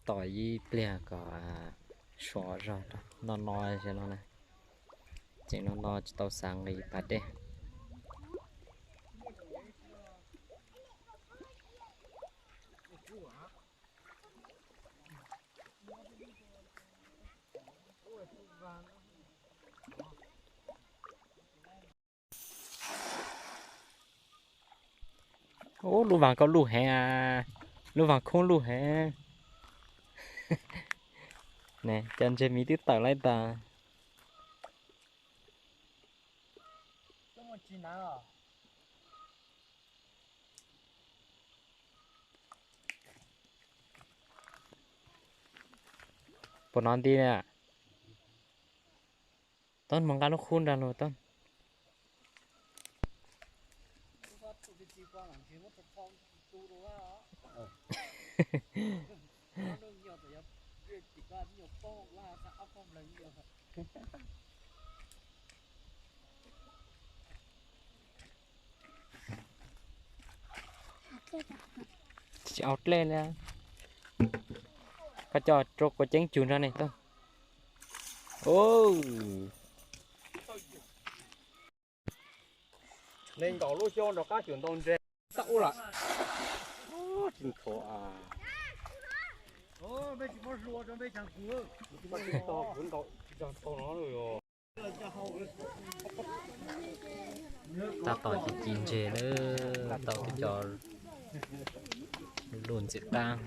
Tos ib pliag kom suav zog noj no no na. Tseem no no tsis tau xav nqis pas dej. Ub, lub vaag koj luj heev a, lub vaag khoob luj heev. Cov ntses miv twb tawm lawm tas. Puas nov nti na? Tod mus nqa lub khub nrag lug tod. Tsis au dlej li. Koj coj rau kuv ceeb cug nrog ne. Neeg nkaum lub xyoo rov qab xyuas ntau ntses. Tau ua lawm. Tsis nthuav. Tab tom ci ci ntses na, tab tom tau cov luj ntxim qab.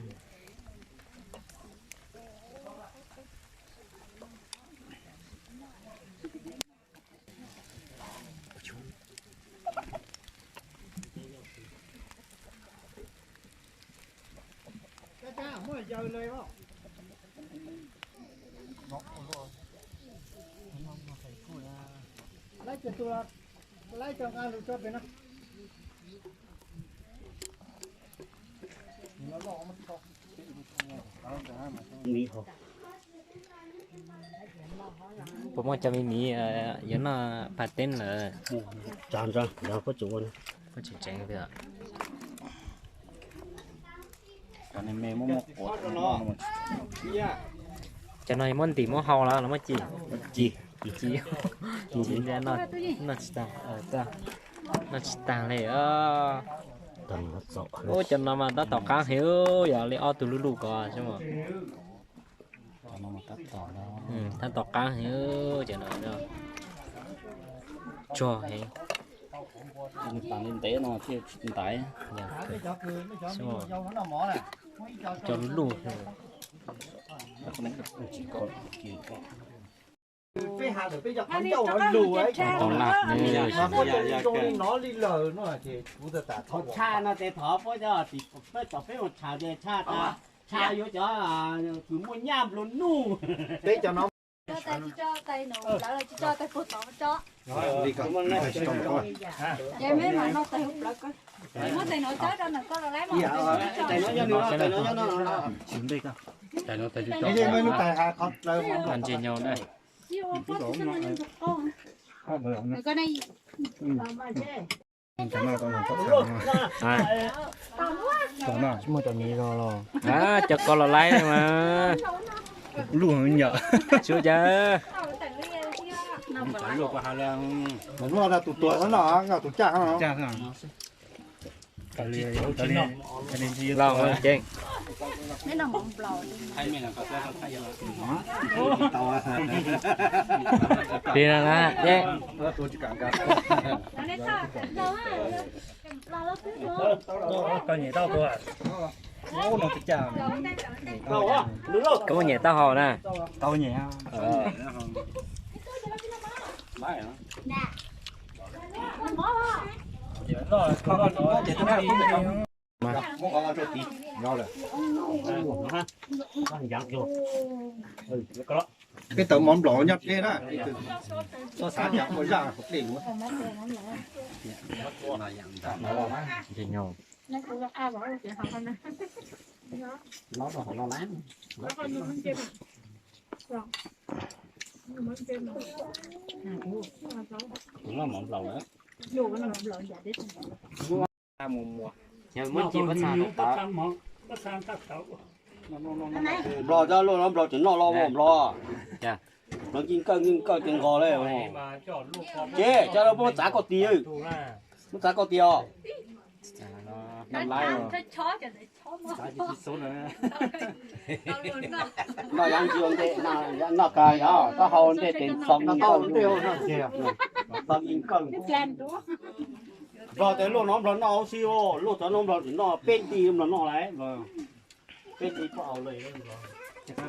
Puas muaj cov miv miv yuav noj pas teb lawm? Puab tseem tseev. Cov no muab ntim muab hau los los muab ci? Ci, ci, noj tsis tag, noj tsis tag li. Ub, cov no mas tab tom qaab heev, yog li ob tug luj luj ko xwb mas. Tab tom qaab heev cov no, tsog heev. Ntev no thiaj ntaiv. Cov luj luj. Tau laj. Tshaj no ces thov puab cov peb mus tshaj ces tshaj, tshaj yuav cov kws muaj nyaj nplua nuj. Ntses nyob na. Muaj cov miv los los. Cov ko los laib mas. Luj heev yom. Tsis ua cas. Los tus tuag xwb no, tus caj xwb no. Los ceev. Li no na, ceev. Koj muaj nyem taub hau na. Peb tawm mov nplaum nyob dleb na, txhob xav tias ua zaj hauv dlej luaj. Mus mus, yog muab ci pab txha tawv. Nplog cov luaj no nplog tseem noj los ua nplog. Nplog nkeej kawj nkeej kawj ces nqos li. Ces cov no muab txav koj tiag, muab txav koj tiag os. Noj yav ntsis ua ntej, noj kawg yog taub hau ntej ces txog nqauj, txog nkeej kawj. Nplog tes luaj no nplog noj huv si, luaj cov no nplog tseem noj peb nti nplog noj lawm. Peb nti pab au lawm.